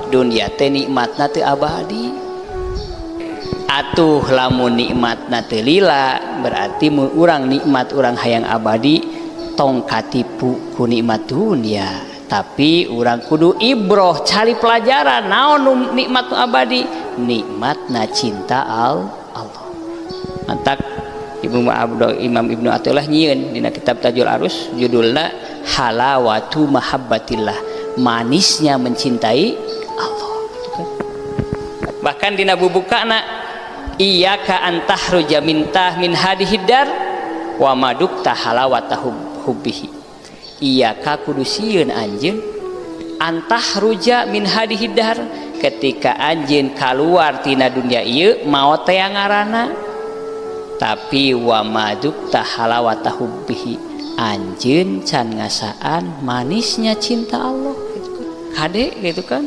Dunia teh nikmatna teu abadi. Atuh lamun nikmatna teu lila, berarti mun urang nikmat urang hayang abadi, tong katipu ku nikmat dunia, tapi urang kudu ibroh, cari pelajaran naon nu nikmat nu abadi, nikmatna cinta Allah. Mantak Ibnu Abdul Imam Ibnu Athaillah nyieun dina kitab Tajul Arus, judulna Halawatu Mahabbatillah, manisnya mencintai Allah gitu kan. Bahkan dina bubukana, iyyaka an takhruja min tah min hadihid dar wa madukta halawata hubbihi. Iyyaka, kudu sieun anjeun, an takhruja min hadihid dar, ketika anjeun keluar tina dunia ieu, maot teh ngaranna, tapi wa madukta halawata hubbihi, anjeun can ngasaan manisnya cinta Allah gitu kan. Kade gitu kan.